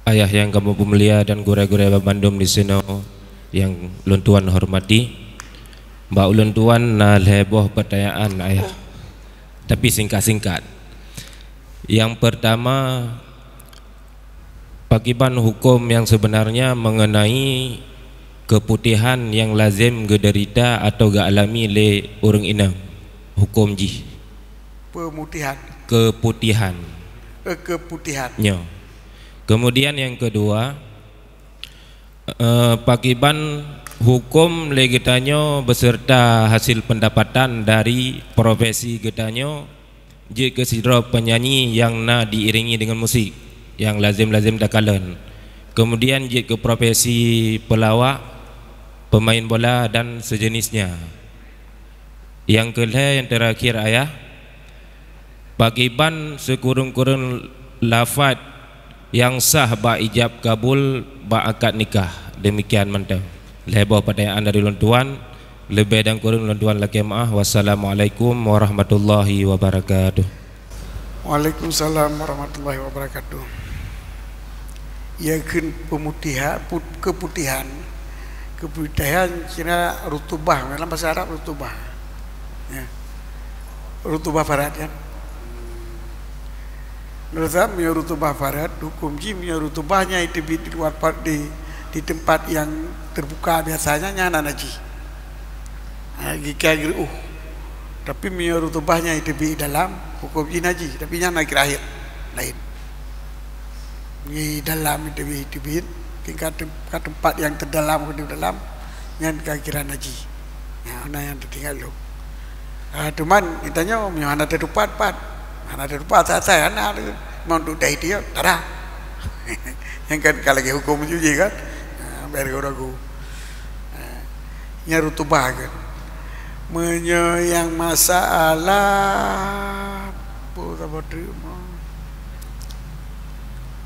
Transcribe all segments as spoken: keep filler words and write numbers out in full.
Ayah nyang kamoe peumulia dan gurée-gurée bandum di sinoe nyang lôn tuan hormati, bak ulôn tuan na lhée boh peutanyaan, Ayah, tapi singkat-singkat. Yang pertama, pakriban huköm nyang sebenarnya mengenai keuputihan nyang lazem geuderita atau geualami lé ureuëng inong? Huköm jih. Pemutihan. Keuputihan. Eh, keuputihan. Nyo. Kemudian yang kedua, eh, pakriban huköm lé geutanyoe beserta hasil pendapatan dari profesi geutanyoe jeuet keu sidroe penyanyi nyang na diiringi dengan musik nyang lazem-lazem takalon. Kemudian jeuet keu profesi pelawak, pemain bola dan sejenisnya. Nyang keulhée, nyang terakhir, Ayah, pakriban sikureueng-kureueng lafaz nyang sah bak ijab kabul bak akad nikah. Demikian mantong. Lhée boh peutanyaan dari ulôn tuan, leubeh dan kureueng ulôn tuan lakée meuáh. Wassalamualaikum warahmatullahi wabarakatuh. Waalaikumsalam warahmatullahi wabarakatuh. Ya, kheun pemutihan, put-, keuputihan. Keuputihan cina rutubah, dalam bahasa Arab rutubah. Ya. Rutubah farad, kan? Menurut saya, meunyoe rutubah farad, huköm jih meunyoe rutubah nyan teubiet di luwa par-, di, di teumpat nyang teubuka biasanya, nyan hana najih. Ha, jika geuruh. Tapi meunyoe rutubah nyan teubiet dalam, huköm jih najih, tapi nyan na kira akhir laén. Di dalam teubiet, teubiet, tingkat tem-, ka teumpat nyang teudalam, ka teudalam, nyan ka kira najih. Nyan, na nyang teutinggai lom. Ah, cuman geutanyoe meunyoe hana teutupat-pat, hana teutupat asai-asai, hana teu-, meunyoe untuk dai tiep, tarah. Nyang kan ka lagée huköm jih kan. Ah, biar ragu-ragu. Ah, nyan rutubah kan. Meunyoe nyang masalah, peue saboh treuk mah.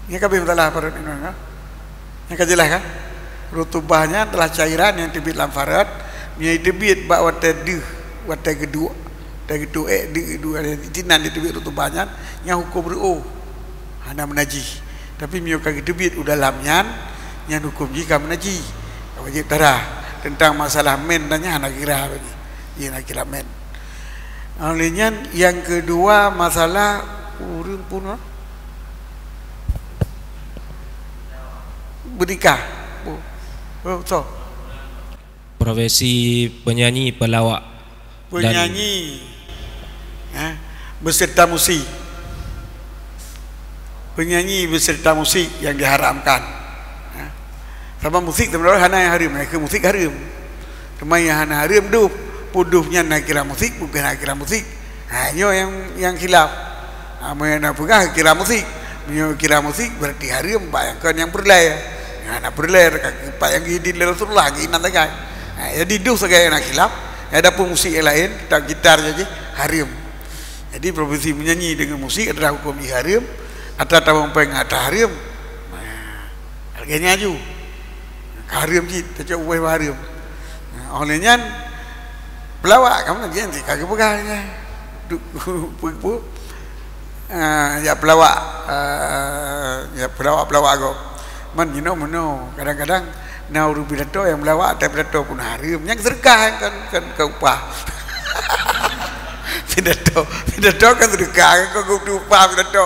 Nyan ka beumasalah apa rot inong, ha? Nyang ka jeulaih, kan? Rutubah nyan adalah cairan nyang teubiet lam farot, meunyoe teubiet bak watée deuh, watée geuduek, watée geuduek ék deuh, deuh, sinan jiteubiet rutubah nyan, nyan huköm reuôh, hana meunajih. Tapi meunyoe ka geuteubiet u dalam nyan, nyan huköm jih ka meunajih. Ka wajéb tarah. Teuntang masalah men dan nyan hana kira lagée. Jih hana kira men. Óh lheueh nyan, nyang keudua, masalah ureuëng pun, ha? Beunikah. Oh, oh, so. Profesi penyanyi, pelawak, dan penyanyi, ha, beserta musik. Penyanyi beserta musik yang diharamkan. Ha. Sabab musik sebenarnya hana nyang hareuem, nyang keu musik hareuem. Teuma nyang hana hareuem duf, peue duf nyan na kira musik, bukan na kira musik. Ha, nyoe nyang, nyang khilaf. Ha, meunyoe na peugah kira musik. Meunyoe kira musik, berarti hareuem bak nyang kon nyang peureulée. Ha, na peureulée, ka, bak nyang geuyue idin lé Rasulullah, geuinan sagai. Ha, jadi duf sagai na khilaf. Adapun musik nyang laén, kitab gitar jadi hareuem. Jadi profesi menyanyi dengan musik adalah huköm jih hareuem, atra tabang péng atra hareuem. Ha, lagée nyan aju. Ka hareuem cit, tacok ubé hareuem. Ha, óh lheueh nyan, pelawak ka meunan, ka geupeugah nyan. Du-, peue-peue? Ah, ya pelawak, ah, ya pelawak-pelawak gob. Man jinoe meunoe, kadang-kadang na ureuëng pidato nyang meulawak, watée pidato pun hareuem. Nyang seudeukah kan, kan, kan upah. Pidato, pidato kan seudeukah, kan, kan upah pidato.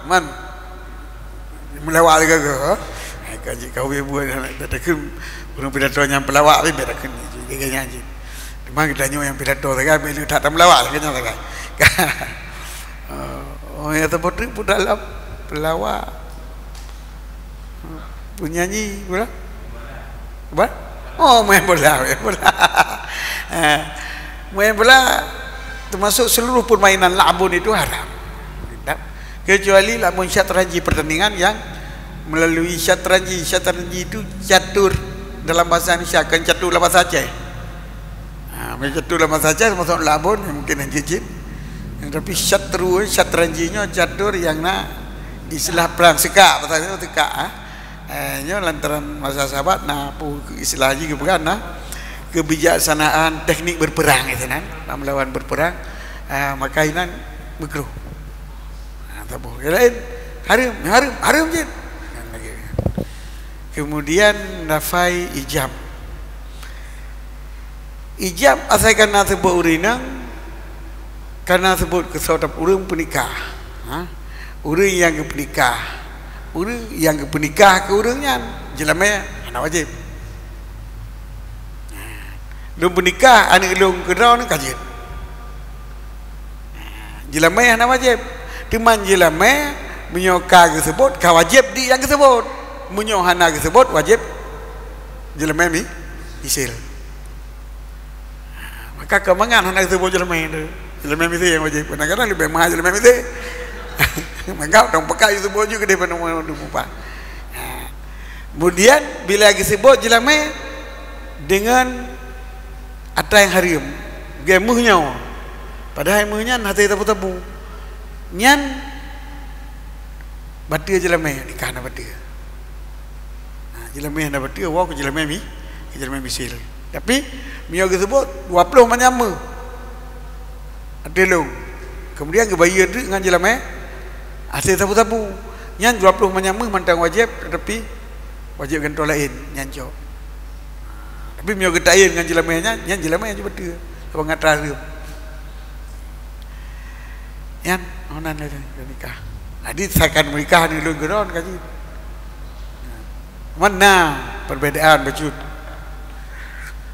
Man, meulawak lagée geuh. Hai, ka jih kawé buet, takheun ureuëng pidato nyang peulawak, tapi beda kheun jih, lagée nyan jih. Cuma geutanyoe nyang pidato sagai, beda that meulawak, lagée nyan sagai. Oh, nyang saboh treuk pun dalam peulawak. Penyanyi pula? Apa? Oh, main bola, main bola. Eh, main bola termasuk seluruh permainan la'bun itu haram. Kecuali la'bun syatranji, pertandingan yang melalui syatranji. Syatranji itu catur dalam bahasa Indonesia, kan catur dalam bahasa Aceh. Ha, meunyoe catur dalam bahasa Aceh termasuk la'bun, ya mungkin hana jeuet. Tapi syatru, syatranji nyoe catur nyang na istilah perang seukak, bahasa Indonesia seukak, ha. Eh, nyoe lantaran masa sahabat na peue istilah jih geupeugah na kebijaksanaan teknik berperang itu nan, melawan berperang, eh, maka inan makruh. Ha, saboh. Yang lain hareuem, hareuem, hareuem jeuet. Nyan lagée. Kemudian lafai ijab. Ijab asai kana seubut ureuëng inong, kana seubut keu soe, ureuëng peunikah. Ha? Ureuëng nyang geupeunikah. Ureuëng nyang geupeunikah keu ureuëng nyan, jeulamé hana wajéb. Lôn peunikah aneuëk lôn keudroe nyoe ka jeuet. Jeulamé hana wajéb. Teuma jeulamé meunyoe ka geuseubut, ka wajéb di nyang geuseubut. Meunyoe hana geuseubut, wajéb jeulamé mi-, misil. Maka keumangan hana geuseubut jeulamé tu. Jeulamé misil nyang wajéb. Kadang-kadang leubeh mahal jeulamé misil. Maka ureuëng peukat geuseubut ju keudeh peue nama ureuëng mupa. Ha. Kemudian bila geuseubut jeulamé deungon atra nyang hareuem, geuh méuh nyoe. Padahai méuh nyan hase tabu-tabu. Nyan bateue jeulamé, nikah na bateue. Ha, jeulamé na bateue, woe keu jeulamé mi-, keu jeulamé misil. Tapi meunyoe geuseubut dua ploh manyam méuh ateueh lôn, kemudian geubayeue treuk ngon jeulamé hase tabu-tabu. Nyan dua ploh manyam méuh mantong wajéb, tetapi wajéb gantoe laén nyan cok. Tapi meunyoe geutayén ngon jeulamé nyan, nyan jeulamé nyang cuba teue. Saban ngon atra hareuem. Nyan, oh nan lé nikah. Jadi sakan menikah ni lôn keudroe ka jeuet. Mana perbedaan bacut?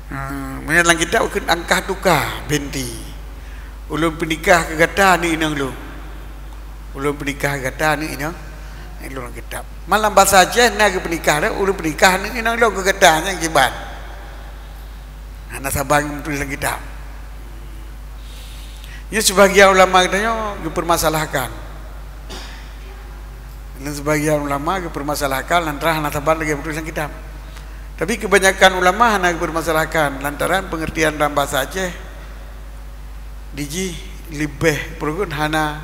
Hmm, meunyoe lam kitab kheun angkahtuka binti. Ulôn peunikah keu gata aneuëk inong lôn. Ulôn peunikah gata aneuëk inong, inong lôn lam kitab. Malam basa Aceh na geupeunikah dah, ulôn peunikah aneuëk inong lôn keu gata, nyan kiban. Hana saban meutuléh lam kitab. Nyoe sebagian ulama geutanyoe geupeurmasalahkan. Dan sebagian ulama geupeurmasalahkan lantaran hana saban lagée meutuléh lam kitab. Tapi kebanyakan ulama hana geupeurmasalahkan lantaran pengertian dalam basa Aceh dijih leubeh peureukon hana,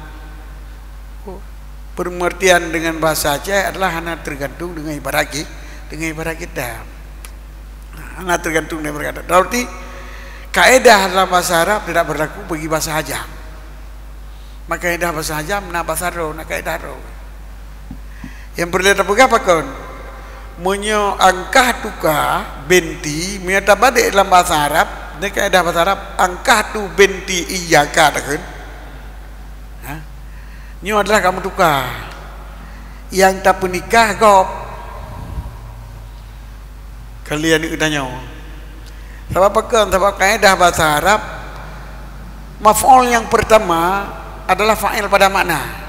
pengertian dengan bahasa Aceh adalah hana tergantung dengan ibarat ki-, dengan ibarat kitab. Hana tergantung dengan ibarat kitab. Berarti kaedah dalam bahasa Arab tidak berlaku bagi bahasa Ajam. Maka kaedah bahasa Ajam na bahasa droe, na kaedah droe. Nyang peureulée tapeugah pakon? Meunyoe angkahtuka binti, meunyoe tabadek lam basa Arab, nyoe kaedah basa Arab, angkahtu binti iyyaka takheun. Ha? Nyoe adalah ka meutuka. Nyang tapeunikah gob. Kalian ni geutanyoe. Sabab pakon? Sabab kaedah basa Arab, maf'ul nyang pertama adalah fa'il pada makna.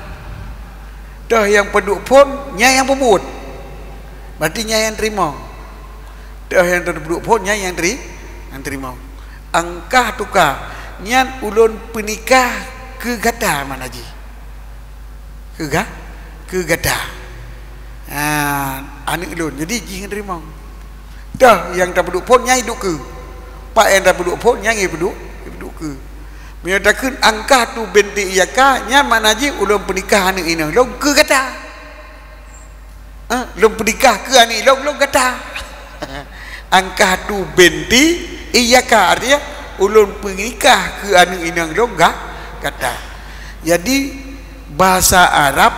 Toh nyang peuduek phon, nyan nyang peubuet. Berarti nyan nyang teurimong. Toh nyang peuduek phon, nyan nyang teri-, nyang teurimong. Angkahtuka, nyan ulôn peunikah keu gata makna jih. Keu ga-, keu gata. Ha, aneuëk lôn. Jadi jih nyang teurimong. Toh nyang tapeuduek phon nyan iduek keu. Pat nyang tapeuduek phon nyan ipeuduek, ipeuduek keu. Meunyoe takheun angkahtu binti iyyaka, nyan makna jih ulôn peunikah aneuëk inong lôn keu gata. Eh, lôn peunikah keu aneuëk lôn, lôn gata. Angkahtu binti iyyaka, artinya ulôn peunikah keu aneuëk inong lôn ga-, gata. Jadi basa Arab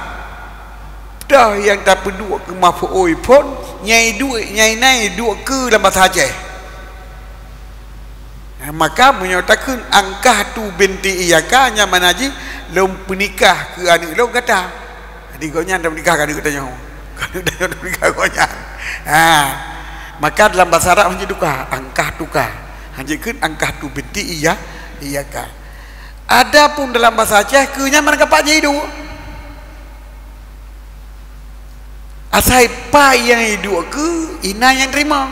toh nyang tapeuduek keu maf'ul phon, nyang iduek, nyang inan iduek keu lam basa Aceh. Maka meunyoe takheun angkahtu binti iyyaka, nyan makna jih lôn peunikah keu aneuëk lôn gata. Jadi gobnyan tapeunikah keu aneuëk geutanyoe. Keu aneuëk geutanyoe tapeunikah gobnyan. Ha. Maka dalam basa Arab hanjeuet tuka, angkahtuka. Hanjeuet kheun angkahtu binti iyya-, iyyaka. Adapun dalam basa Aceh, keu nyan meunan kapak jih iduek. Asai pat nyang iduek keu, inan nyang teurimong.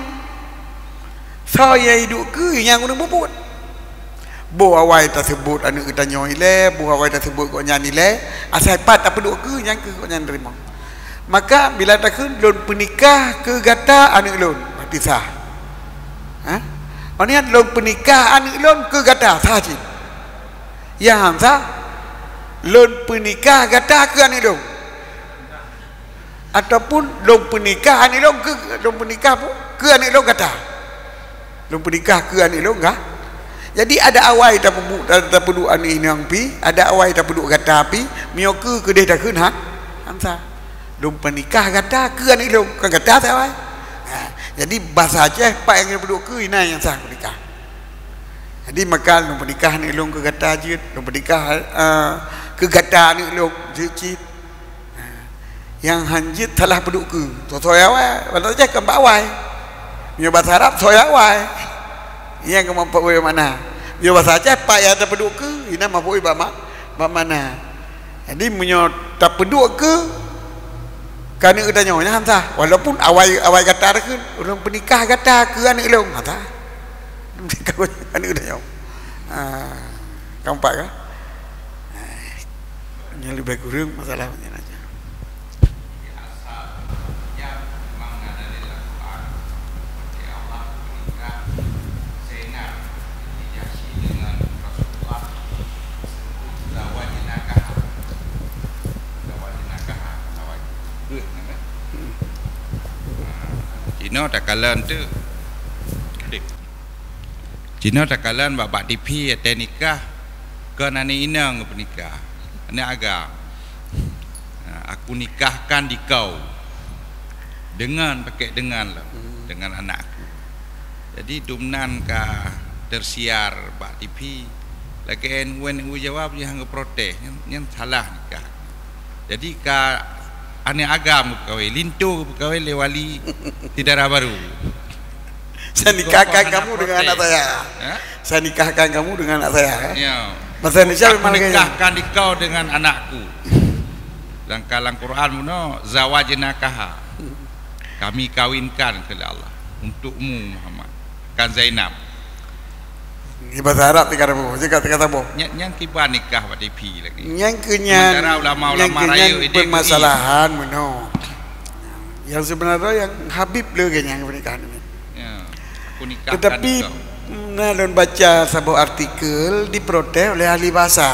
Soe nyang iduek keu, nyang ureuëng peubuet. Boh awai taseubut aneuëk geutanyoe ilée, boh awai taseubut gobnyan ilée, asai pat tapeuduek keu, nyan keu gobnyan teurimong. Maka bila takheun lôn peunikah keu gata aneuëk lôn, berarti sah. Ha? Awaknyan lôn peunikah aneuëk lôn keu gata, sah cit. Nyang han sah, lôn peunikah gata keu aneuëk lôn. Ataupun lôn peunikah aneuëk lôn keu, lôn peunikah pu-, keu aneuëk lôn gata. Lôn peunikah keu aneuëk lôn ga-. Jadi ada awai tapeubu-, ta-, tapeuduek aneuëk inong pih, ada awai tapeuduek gata pih, meunyoe keu keudeh takheun han, han sah. Lôn peunikah gata keu aneuëk lôn, kon gata sah awai. Jadi basa Aceh pat nyang peuduek keue, inan nyang sah peunikah. Jadi maka lôn peunikah aneuk lôn keu gata jeuet, lôn peunikah, eh, keu gata aneuk lôn jeuet cit. Nyang han jeuet salah peuduek keue. Soe-soe awai, basa Aceh kan bak awai. Meunyoe basa Arab soe awai. Nyang keumampok beu makna. Meunyoe basa Aceh pat nyang tapeuduek keue, inan maf'ul bak ma-, bak makna. Jadi meunyoe tapeuduek keue keu aneuk geutanyoe, nyan han sah. Walaupun awai, awai gata takheun, ulôn peunikah gata keu aneuk lôn, han sah. Peunikah keu aneuk geutanyoe. Ha, ka meupat ka? Ha, nyan leubeh kureueng masalah nyan aja. Cinoe takalon tu. Cinoe takalon bak, bak T V, watèe nikah, kon aneuk inong peunikah, aneuk agam. Ha, aku nikahkan dikau dengan, pakai dengan lah, dengan anakku. Jadi dumnan ka tersiar bak T V, lagèe N U, N U Jawa nyan geuprotes, nyan, nyan salah nikah. Jadi ka aneuk agam geupeukawen, linto geupeukawen lé wali di Dara Barô. Saya nikahkan kamu dengan anak saya. Ha? Saya nikahkan kamu dengan anak saya, ha? Ya. Bahasa Indonesia memang lagèe nyan. Aku nikahkan dikau dengan anakku. Sedangkan lam Quran bunoe, zawajnakaha. Kami kawinkan keu Allah untukmu, Muhammad. Kan Zainab. Di bahasa Arab tingkat apa? Cakap tingkat apa? Nyan, nyan kiban nikah bak T V lagi. Nyan keu nyan, sementara ulama-ulama nyan keu raya nyan idéh keu permasalahan meunoe. Yang sebenarnya yang Habib lé nyan pernikahan ini. Ya, aku nikahkan engkau. Tetapi, na lôn baca saboh artikel diprotes oleh ahli bahasa.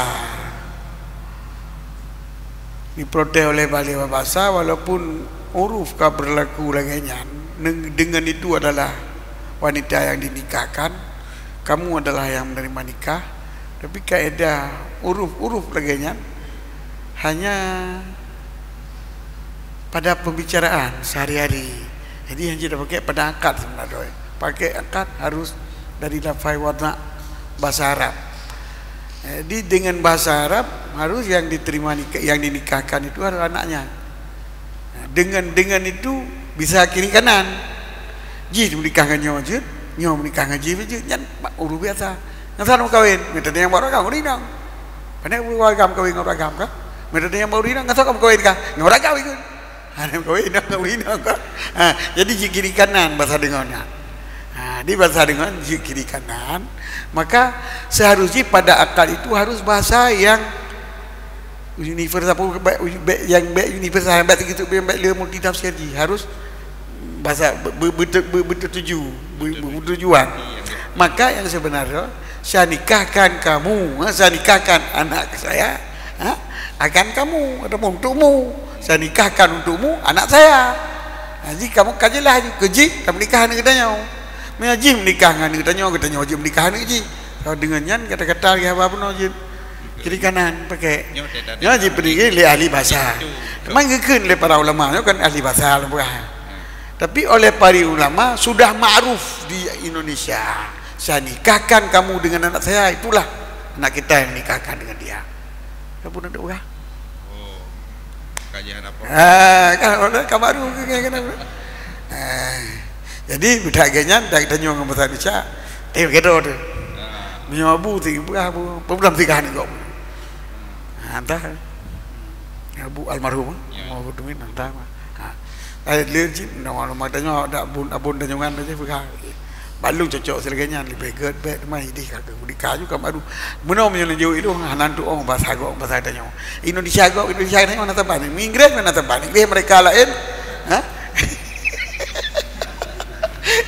Diprotes oleh ahli bahasa, walaupun uruf ka berlaku lagèe nyan, neng-, dengan itu adalah wanita yang dinikahkan, kamu adalah yang menerima nikah, tapi kaedah uruf-uruf lagèe nyan hanya pada pembicaraan sehari-hari. Jadi, yang jeuet pakai pada akad sebenarnya. Pakai akad harus dari lafai wadha bahasa Arab. Jadi, dengan bahasa Arab harus yang diterima nikah, yang dinikahkan itu harus anaknya. Dengan, dengan itu bisa kiri kanan. Jih menikah ngon nyoe jeuet, nyoe menikah ngon jih jeuet, nyan urus biasa. Ngon siapa meukawen? Meuteudeh nyang bak ureueng agam, ureueng inong. Pane ureueng agam kawin ngon ureueng agam kah? Meuteudeh nyang bak ureueng inong, ngon siapa meukawen kah? Ngon ureueng agam ikheun. Ha, meukawen inong ngon ureueng inong kah? Ha, jadi jih kiri kanan bahasa deungon nyan. Ha, di bahasa deungon jih kiri kanan, maka seharusnya pada akad itu harus bahasa yang universal, bèk, bèk, nyang bèk universal, bèk teugeutuk, bèk, bèk le multitafsir jih. Harus bahasa be-, be-, bete-, be-, betetuju, be-, be-, betujuan. Maka yang sebenarnya, saya nikahkan kamu, ha, saya nikahkan anak saya, ha, akan kamu ataupun untukmu. Saya nikahkan untukmu anak saya. Ha, jadi kamu ka jeulaih keu jih, ka meunikah aneuk geutanyoe. Meunyoe jih meunikah ngon aneuk geutanyoe, geutanyoe jeuet meunikah aneuk jih. Kalau deungon nyan kata-kata lagèe haba bunoe jeuet. Kiri kanan pakai. Nyoe teuh tadi. Nyoe jipeunikah lé ahli bahasa. Betul, betul. Memang geukheun lé para ulama, nyoe kan ahli bahasa lom peugah. Hmm. Tapi oleh para ulama sudah ma'ruf di Indonesia. Saya nikahkan kamu dengan anak saya, itulah anak kita yang nikahkan dengan dia. Apa nak peugah? Oh. Kajian apa? Ah, kan, orang kan baru ke, kan, kan, kan. Ah, jadi, budak geuh nyan, dak tanyoe ngon bahasa Indonesia, eh, keudroe tu. Ah. Meunyoe abu, ti peugah abu, peue bulan tiga ni kok. Ah, entah. Abu almarhum, ya, abu tu min, entah. Ah. Ai, le cit, nama, nama tanyoe, dak bun, abon tanyoe ngan tu je peugah. Balum cocok silagai nyan, leubeh gèt bèk teuma idéh ka keu meudika ju ka baru. Meunoe meunyoe neujaweueb ilôn hana tuoh bahasa gob, bahasa tanyoe. Indonesia gob, Indonesia tanyoe hana saban. Inggréh hana saban. Inggréh mereka laén. Ha?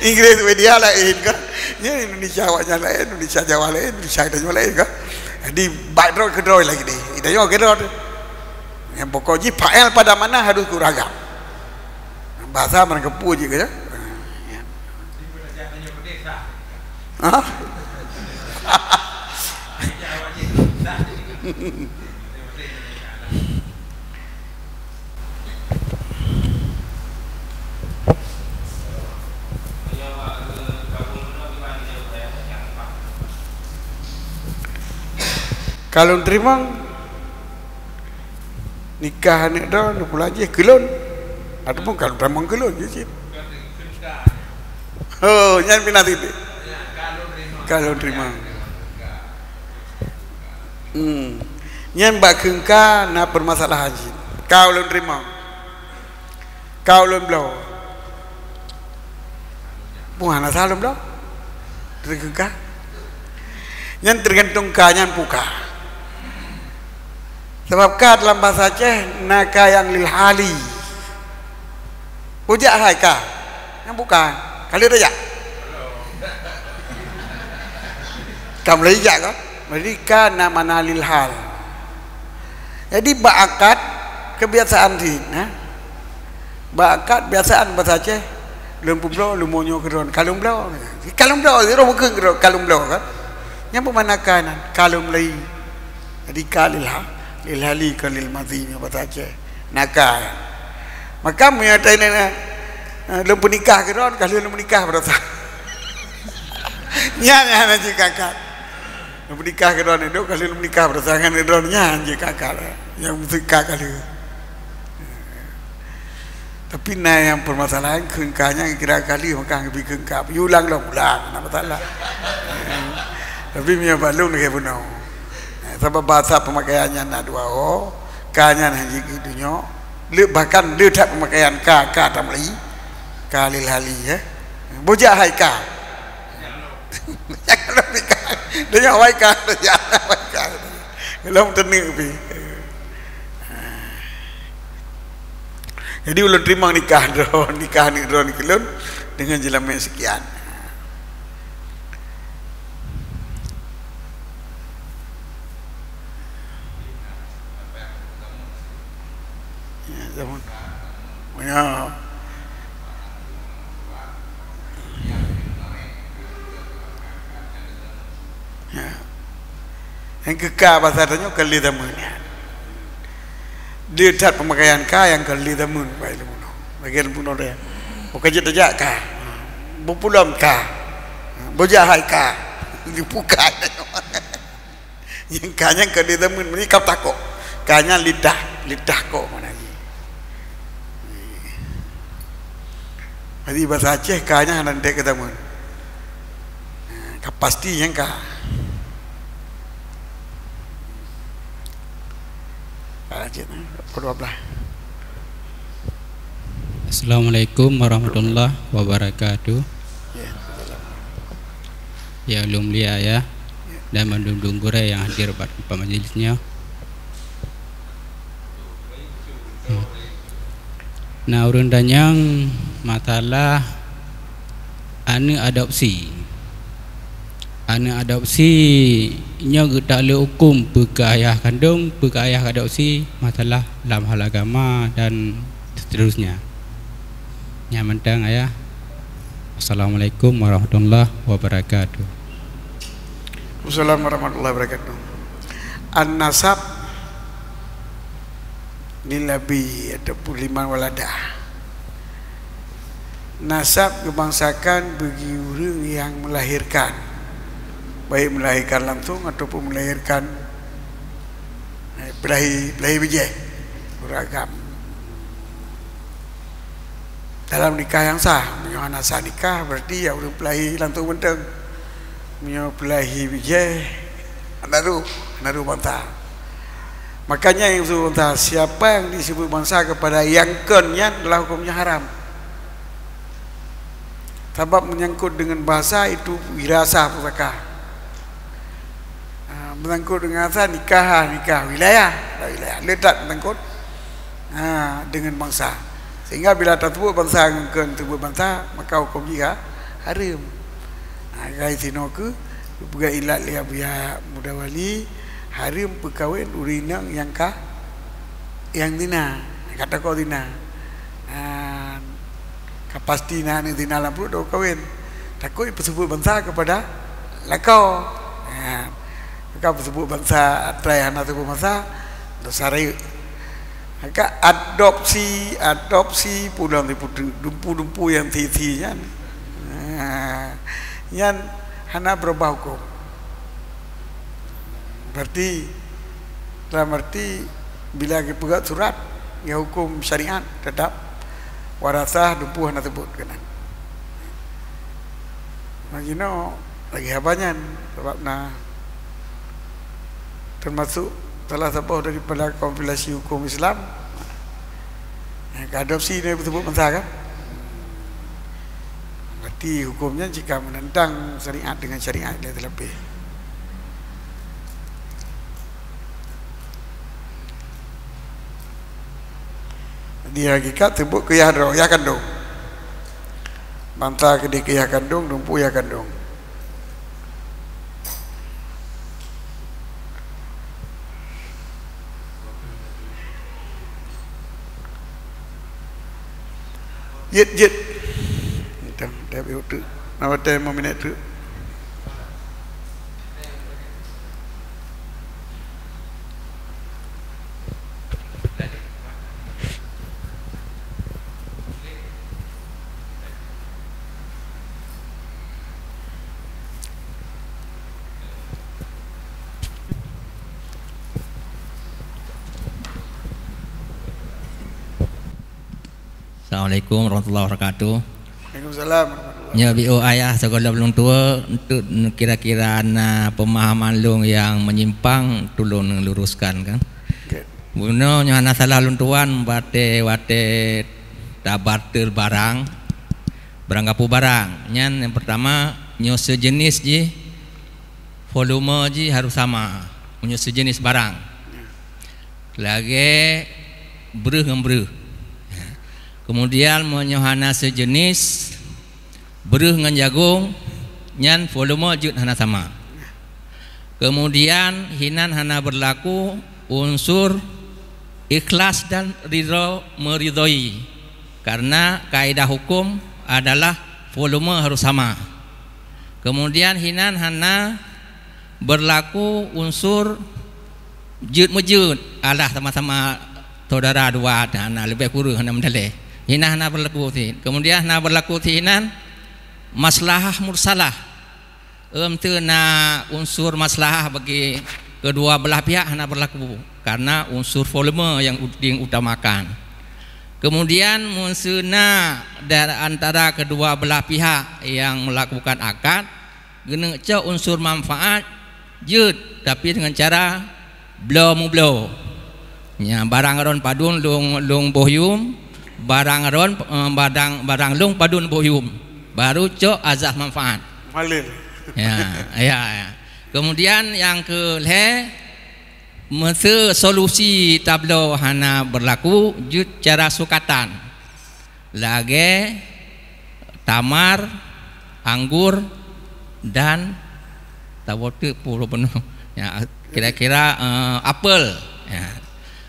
Inggréh Swedia laén kan. Nya Indonesia awaknyan laén, Indonesia Jawa laén, Indonesia tanyoe laén kan. Jadi bak droe keudroe lagi deh. Tanyoe keudroe. Nyang pokok jih fa'il pada mana harus geuragam. Bahasa mana keupue jih ke, ya? Ha? Ka lôn teurimong nikah aneuk droe, lôn pulang jih keu lôn. Ataupun ka lôn teurimong keu lôn jih cit. Oh, nyan pih na titik. Ka lôn teurimong. Hmm. Nyan bak kheun ka na peumasalahan cit. Ka lôn teurimong. Ka lôn bloe. Peue hana sah lôn bloe? Teukeukah. Nyan teugantung ka nyan peue ka. Sabab ka dalam bahasa Aceh na ka nyang lil hali. Peue jak hai ka. Nyan peue ka. Ka lheueh tajak. Ka mulai jak ka. Jadi ka na makna lil hal. Jadi bak akad kebiasaan cit, nah. Bak akad biasaan bahasa Aceh, lôn peubloe, lôn meunyoe keudroe, ka lôn bloe. Ka lôn bloe, roh bukon keudroe, ka lôn bloe kan. Nyang peumakna ka nyan, ka lôn meulai. Jadi ka lil ha-, lil hali kon lil madhi nyoe bahasa Aceh. Na ka. Maka meunyoe tai nyan, eh, lôn peunikah keudroe, ka lheueh lôn peunikah baroesa. Nyan, nyan, nyan jih ka akad. Lôn peunikah keudroe nyoe, ka lheueh lôn peunikah baroesa ngon keudroe nyan jih ka akad. Nyang meuseue ka, ka lheueh. Tapi na nyang peumasalahan kheun ka nyan kira ka lheueh maka geubri kheun ka. Yue ulang lom, ulang, hana masalah. Tapi meunyoe bak lôn lagèe bunoe. Sabab bahasa peumakaian nyan na dua ho, ka nyan hana jeuet keu donya. Le, bahkan le that peumakaian ka, ka tamlai. Ka lil hali, eh. Bujak hai ka. Jangan lebih ka. Donya hai ka, donya hai ka. Lom teuneu pi. Jadi ulôn teurimong nikah droe, nikah aneuk droe nibak lôn deungon jeulamèk sekian. Ya, zaman. Ya. Ya. Nyang keu ka bahasa tanyoe kon lé tameunan. Di that peumakaian ka nyang kon lé tameunan, bak ileumu nyoe. Bagi ileumu nyoe deh. Bukan jeuet tajak ka. Bupulom ka. Bujak hai ka. Dibuka. Nyang ka nyan kon lé tameunan, meunyoe ka takok. Ka nyan lidah, lidah kok makna jih. Jadi bahasa Aceh ka nyan hana dek keu tameunan. Ka pasti nyang ka. Ka cit, pukul dua belas. Assalamualaikum warahmatullahi wabarakatuh. Ya, salam. Ya, ulôn mulia ya, dan mandum-dum gurèe nyang hadir bak teumpat majlis nyoe. Hmm. Na ureueng tanyong masalah aneuk adopsi. Aneuk adopsi nyoe geutak lé huköm peu keu ayah kandong, peu keu ayah adopsi, masalah lam hal agama dan seterusnya. Nyan mantong ayah. Assalamualaikum warahmatullahi wabarakatuh. Waalaikumsalam warahmatullahi wabarakatuh. An-nasab lil abi ataupun liman walada. Nasab geubangsakan bagi ureueng nyang melahirkan, baik melahirkan langsung ataupun melahirkan, eh, peulahi, peulahi bijéh, ureueng agam. Dalam nikah nyang sah, meunyoe hana sah nikah, berarti ya ureueng peulahi langsung mantong. Meunyoe peulahi bijéh, hana rôh, hana rôh bansa. Makanya nyang disebut bansa, siapa yang disebut bansa kepada yang kon nyan adalah hukumnya haram. Sabab menyangkut dengan bahasa itu wirasah pusaka. Ha, menyangkut dengan bahasa nikah, nikah wilayah, wilayah. Le that menyangkut, ha, dengan bansa. Sehingga bila tasebut bansa ngon kon tasebut bansa, maka hukum jih ha-, hareuem. Ha, gai sinoe keuh, geupeugah ilat lé Abuya Muda Wali, hareuem peukawen ureueng inong nyang ka, nyang zina, ka takot zina. Ha, ka pasti na aneuk zina lam pruet, dok kawen. Takot peuseubut bansa kepada lakoe. Ha, ka peuseubut bansa, atra hana seubut bansa, dosa rayeuk. Maka adopsi, adopsi, pulang di putri, dumpu-dumpu nyang sisi nyan. Ha, nyan hana beurubah huköm. Berarti Dalam arti, bila geupeugah surat, ya hukum syariat tetap warasah dumpeue hana teubot keunan. Magino lagi haba nyan, sabab na termasuk salah saboh daripada kompilasi hukum Islam yang keadopsi dari teubot bansa kan. Berarti hukum nyan jika menentang syariat dengan syariat dia terlebih. Di hakikat teubot keu yah droe, yah kandong. Bansa keudeh keu yah kandong, dumpeue yah kandong. Jeuet, jeuet. Entah, dah beu tu. Nama teh mau minit tu? Assalamualaikum warahmatullahi wabarakatuh. Waalaikumsalam warahmatullahi. Nyoe B O ayah sigohlom lôn tuwoe, untuk kira-kira na pemahaman lôn nyang menyimpang, tulông luruskan kan. Oke. Bunoe nyoe hana salah lôn tuan, watèe-watèe tabarter barang, barang gapu barang. Nyan yang pertama, nyoe sejenis jih, volume jih harus sama. Meunyoe sejenis barang. Lagèe breuh ngon breuh. Kemudian meunyoe hana sejenis, breuh ngon jagong, nyan volume jeuet hana sama. Kemudian hinan hana berlaku unsur ikhlas dan ridho meridhoi. Karena kaidah hukum adalah volume harus sama. Kemudian hinan hana berlaku unsur jeuet meujeuet, alah sama-sama saudara dua, hana leubeh kureueng hana meudaléh. Hinan hana berlaku sit. Kemudian hana berlaku sit hinan maslahah mursalah. Em, teu na unsur maslahah bagi kedua belah pihak hana berlaku, karena unsur volume yang ut-, diutamakan. Kemudian, meuseu na dari antara kedua belah pihak yang melakukan akad, geuneuk cok unsur manfaat jeuet, tapi dengan cara bloe meubloe. Nya, barang ron padum lôn, lôn boh yum, barang ron, eh, barang, barang lôn padum boh yum. Baru cok azas manfaat. Malil. Ya, ya, ya. Kemudian yang keu lhèe, meuseu solusi tabloe hana berlaku, jeuet cara sukatan. Lagèe tamar, anggur, dan taboh teuk puluh penuh. Ya, kira-kira, eh, apel. Ya.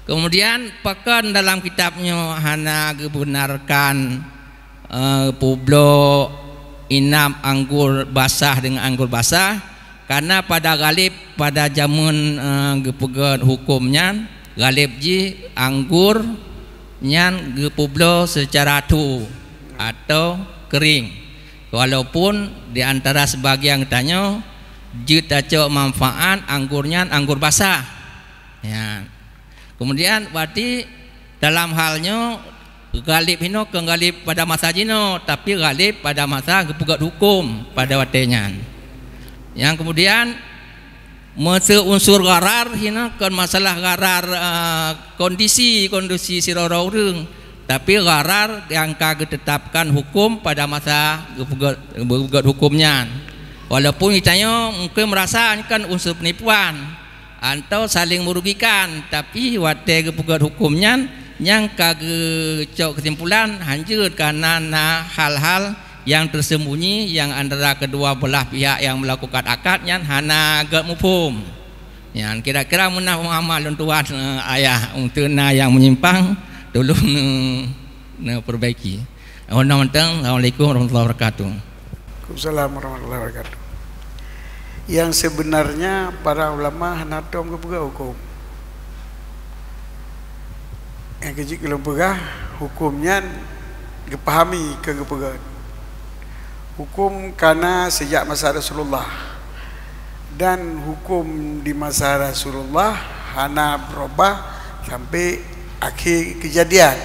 Kemudian, pakon dalam kitab nyoe hana geubenarkan, eh, peubloe inab anggur basah dengan anggur basah, karena pada ghalib pada jameun, eh, geupeugèt huköm nyan, ghalib jih anggur nyan geupeubloe seucara tho atau kering. Walaupun di antara sebagian geutanyoe jeuet tacok manfaat anggur nyan anggur basah. Nyan. Kemudian, berarti dalam hal nyoe, ghalib hinoe kon ghalib pada masa jinoe, tapi ghalib pada masa geupeugèt huköm pada watèe nyan. Nyang kemudian, meuseu unsur gharar hinoe kon masalah gharar, eh, kondisi, kondisi sidroe-droe ureuëng, tapi gharar nyang ka geutetapkan huköm pada masa geupeugèt, geupeugèt huköm nyan. Walaupun geutanyoe mungkin meurasa nyan kan unsur penipuan, atau saling merugikan, tapi watèe geupeugèt huköm nyan, nyang ka geucok keusimpulan hanjeuet kareuna na hal-hal nyang teuseumbunyi nyang antara keudua belah pihak nyang meulakukan akad nyan hana gèt muphom. Nyan kira-kira meunan pemahaman lôn tuan, eh, ayah, untuk na nyang menyimpang, tolong neu-, neupeubaiki. Nyoe mantong, Assalamualaikum warahmatullahi wabarakatuh. Waalaikumsalam warahmatullahi wabarakatuh. Yang sebenarnya para ulama hana tom geupeugah huköm. Nyang keuh jeuet keu lôn peugah, huköm nyan geupahami keu geupeugah. Huköm kana sejak masa Rasulullah. Dan huköm di masa Rasulullah hana beurubah sampai akhé keujadian,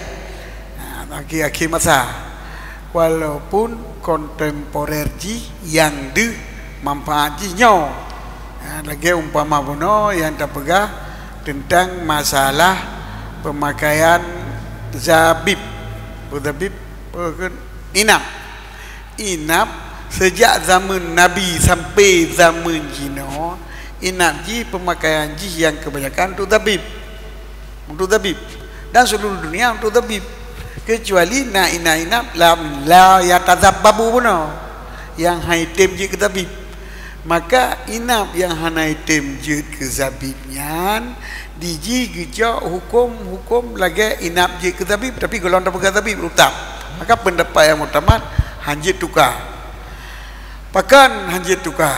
ha, akhé-akhé masa. Walaupun kontemporer jih nyang deuh manfaat jih nyoe. Ha, lagée umpama bunoe nyang tapeugah teuntang masalah peumakaian zabib. Peue zabib? Peue kheun? Inab. Inab, seujak zaman Nabi sampai zaman jinoe, inab jih peumakaian jih nyang keubanyakan untuk zabib. Untuk zabib. Dan seluruh dunia untuk zabib. Kecuali na inab-inab lam la yatazabbabu bunoe, nyang hana item jeuet keu zabib. Maka inab nyang hana item jeuet keu zabib nyan, di jih geucok huköm-huköm lagée inab jeuet keu zabib, tapi gohlom tapeugah zabib rutab. Maka peundapat nyang muktamad, hana jeuet tuka. Pakon hana jeuet tuka?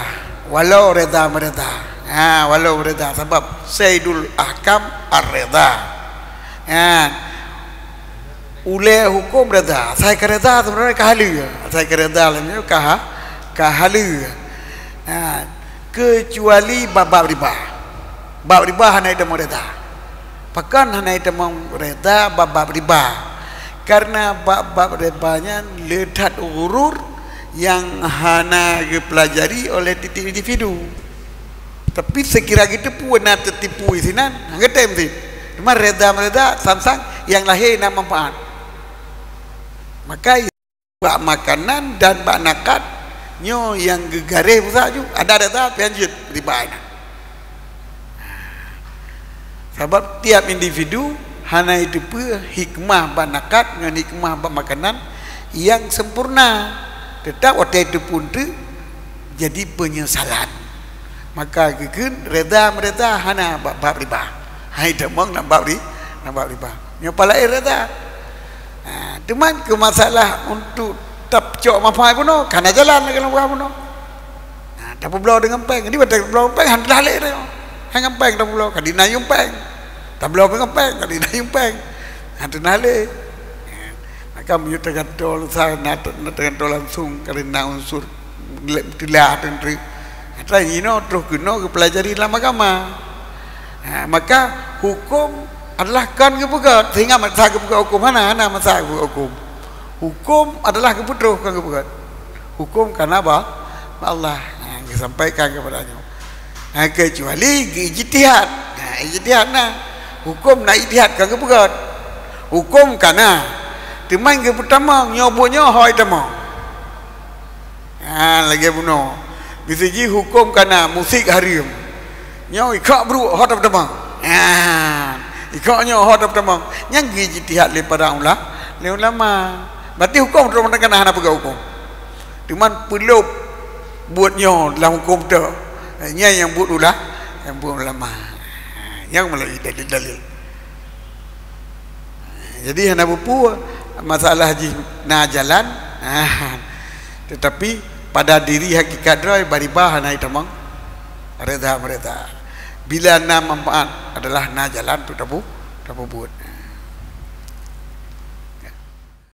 Walau reda meureda. Ha, walau meureda, sabab Saidul Ahkam ar-reda. Ha. Ulée huköm reda, asai ka reda sebenarnya ka haleue. Asai ka reda lom nyoe ka ha-, ka haleue. Ha, keucuali bab-bab riba. Bab riba hana itamong reda. Pakon hana itamong reda bab-bab riba? Karena bab-bab riba nyan le that ghurur nyang hana geupeulajari oleh tieb-tieb individu. Tapi seukira geuteupeue na teutipu sinan, hana geutem cit. Cuma reda-reda sang-sang nyang lahé na manfaat. Maka bak makanan dan bak nakad nyoe nyang geugaréh pusat ju, ada reda pih hanjeuet riba nyan. Sabab tieb individu hana iteupeue hikmah bak nakad ngon hikmah bak makanan nyang sempurna. Teutap watée teupeu teuk jadi peunyesalan. Maka geukheun reda meureda hana bak bab riba. Hai tamong lam bab ri-, lam bab riba. Nyoe pala reda. Ha, teuma keu masalah untuk tapeucok manfaat bunoe, kana jalan lagée lam bunoe. Ha, tapeubloe deungon péng. Di watée tapeubloe péng, hana lé teuh. Hai ngon péng tapeubloe, ka di na yuem péng. Tabloe deungon péng, ka di na yuem péng. Hana lé. Ha, maka meunyoe teugantoe sa na, na teugantoe langsung, ka di na unsur teulah teuntu. Atra jinoe troh keunoe geupeulajari lam agama. Ha, maka huköm adalah kon geupeugét, sehingga masa geupeugét huköm hana, hana masa geupeugét huköm. Huköm adalah geupeutroh kon geupeugét. Huköm kana ba, ba Allah. Ha, geusampaikan keupada nyoe. Ha, keucuali geuijtihad. Ha, ijtihad na. Huköm na ijtihad kon geupeugét. Huköm kana. Teuma geupeutamong nyoe buet nyoe ho itamong. Ha, lagée bunoe. Bisa jih huköm kana musik hareuem. Nyoe ikok brok ho tapeutamong. Ha, ikok nyoe ho tapeutamong. Nyang geuijtihad lé para ula-, lé ulama. Berarti huköm teuma kana hana peugah huköm. Teuma peulop buet nyoe lam huköm tu. Nyan nyang buet ula-, nyang buet ulama. Ha, nyang meulalu dalil-dalil. Jadi hana peue-peue masalah jih na jalan, ha, tetapi pada diri hakikat droe bak riba hana itamong reda meureda. Bila na manfaat adalah na jalan tu tapu-, tapeubuet.